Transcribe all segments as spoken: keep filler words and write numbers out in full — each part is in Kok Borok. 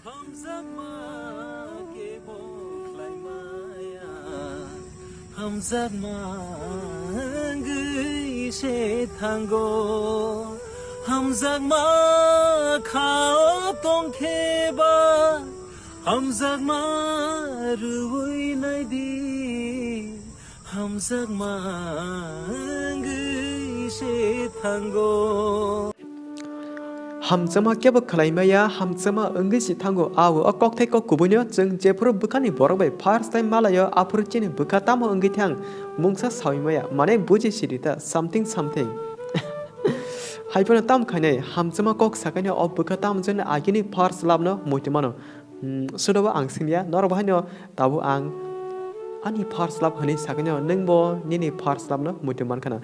Hamjakma kebo khlaimaya, hamjakma wngwi se thango, hamjakma khao tongkheba, hamjakma rwui naidi, hamjakma wngwi se thango. Hamjakma kebo khlai maya, hamjakma wngwi se thango. Ao o kokthai kok kubuino chwng jephuru bwkhani borok bai first time malaio, aphuru chini bwkha tamo wngwi thang mungsa saui maya, mane buji sidi ta something something. Haiphano tam khainai hamjakma kok sakaino o bwkha tamo jani agini first love no muitu mano. Hmm, sudobo ang singya, norok bo haino tabuk ang ani first love hwnwi sakaino nwngbo nini first love no muitu mankhana.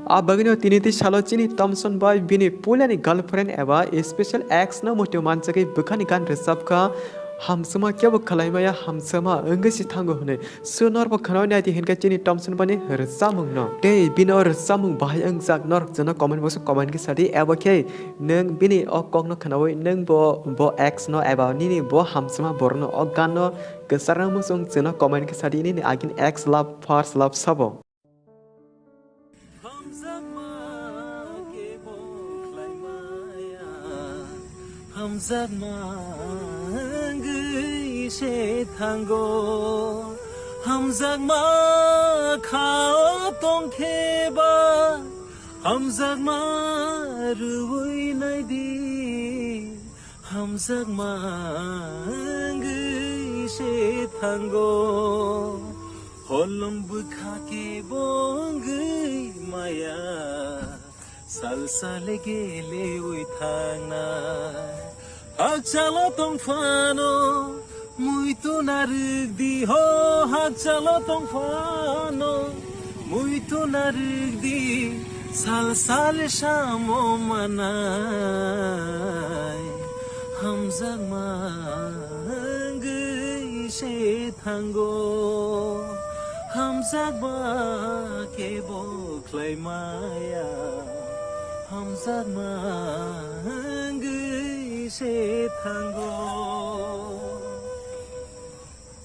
A bagwino tini tei salo chini Thomson bai bini puilani girlfriend eba special ex no muitu manjagwi bwkhani gan rwchapkha, hamjakma kebo khlai maya, hamjakma wngwi se thango hwnwi. So norbo khwnao naidi hinkhe chini Thomson bani rwchapmung no. Tei bini o rwchapmung bahai wngjak norok chwngno comment box o comment khe sadi eba khe nwng bini o kokno khwnaui nwng bo, bo ex no eba nini bo hamjakma borok no o gan no kwchar wngmung chwng chwngno comment khe sadi nini agini ex love first love sabo. Hamjakma kebo khlai maya, hamjakma wngwi se thango, hamjakma khao tongkheba, hamjakma rwui naidi, hamjakma wngwi se thango. Holom bwkha kebo wngwi maya, sal sale geleui thangnai. Hakchalo tongphano muitu narwkdi ho, hakchalo tongphano muitu narwkdi, sal sal samo manai. Hamjakma wngwi se thango, hamjakma kebo khlai maya, hamjakma wngwi se thango.